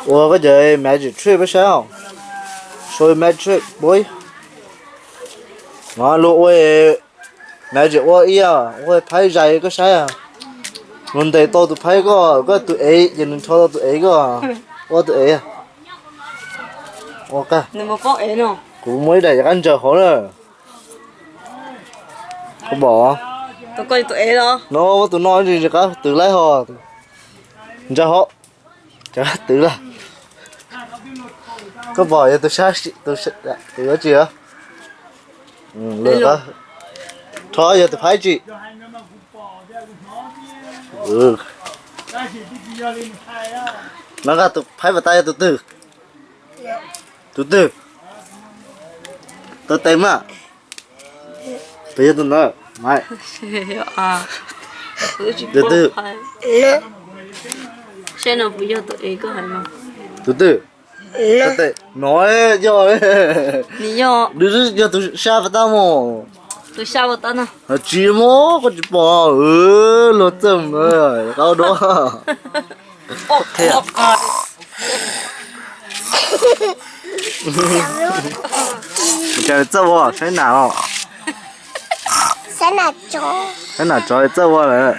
Ua koj cov magic trick peb saib os. Show magic trick, boy. No luag ua magic ua ib yam, ua phaib zais koj saib. Luag ntes tau tus phaib koj, koj tus ev ces nws nrho tau tus ev koj. Ua tus ev. Ua koj. Kuv muaj ib daim rov qab ntsaws hauv na. Koj pom? No muab tus no tsis rov qab twv laib ho. Ntsaws hauv. Rov qab twv lawm. Koj pom yog tus sab, tus sab, tus dab tsi? Rho yog tus phaib tsis. No nqa tus phaib pas tas yog tus twg? Tus twg? Taw tes mas. Puas yog tus ntawd? Tus twg? Saib no puas yog tus ev koj hais no? Tus twg? Taw tes no. Yog, yog tus sab pas tas mog. Tus sab pas tas no. Tsis mog, koj tsis pom. Luag txawj mus qab duab. Cas txawj ua saib nas os. Saib nas tsov txawj ua lawm.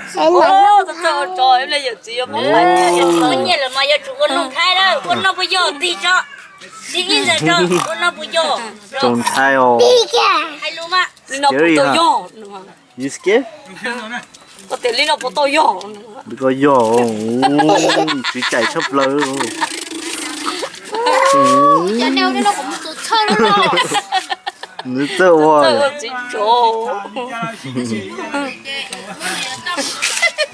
Tsoos ntshai os. You scared? Koj yog, tsis cais tshaj plaws. Nws txawj ua.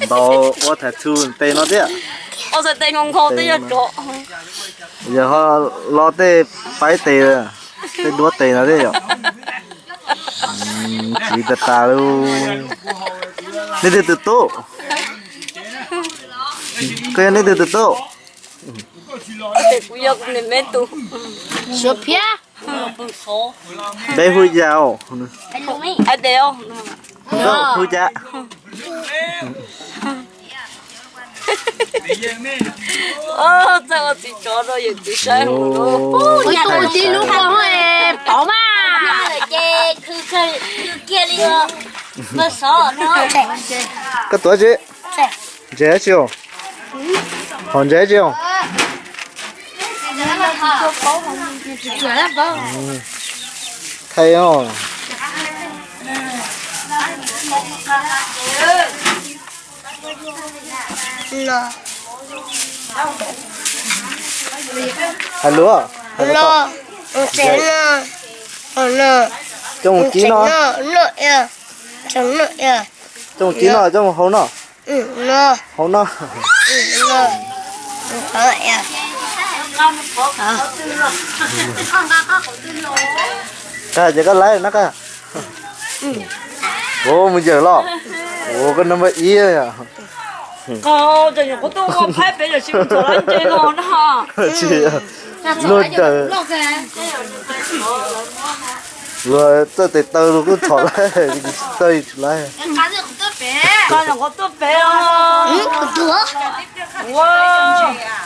Ntaus ua tattoo tes no thiab. Yog ho lo tej paib tes, tej duab tes no thiab yom. Tsis tas tas li. Nej twg tus tub? Koj yog nej twg tus tub? Suav phiab. Npe hu cas? Hu cas? Txawj ua txiv tsov rau yawm txiv saib. Tus tib lub ko pov mas. Koj tuav tsi? Ntses tsi os? Hom ntses tsi os? Thaij os. Hais lus. Coj mus kib no. Coj mus kib no, coj mus hau no. Hau no. Qab ces koj laib no qab. Ua mus yawm los. Ua koj no npaj ib. Tsis luag raws. Luag txawj tes taw luag kuj txhom laib, tsis txawj tsis laib.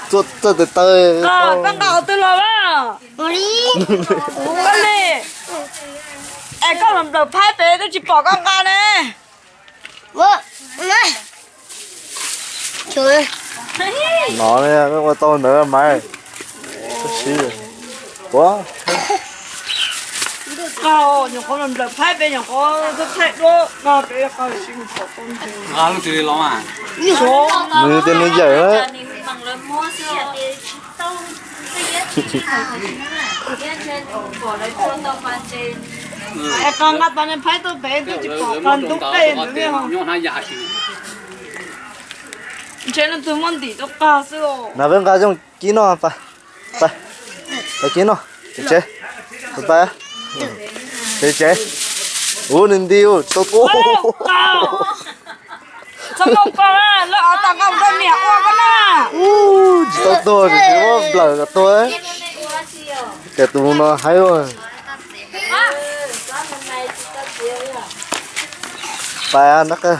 Txawj tes taw. Koj nqa qhov twg los? Koj li, es koj los nplawm phaib pem twb tsis pom koj nqa ne. No, ua tau ntawd mas. Ua, nyuam qhuav los nplawm phaib pem, nyuam qhuav thaij duab no pem, nws tias nws yawm. Es qas nqa tau niag phaib tuaj pem twb tsis pom qas ntub qej ntawd li. Ntshe leej twg muab ntim rau qas xwb os. Na peb nqa coj kib no, pab kib no, tsev, pab, tsev, tsev. Ub, nws nti, tsis tau tua. Txhob mus koj na, lawv av tas nqa mus rau niam ua koj na. Tsis tau tuag, tsis muab nplawm kom tuag. Cas tus no haib ua. Pais nab qab.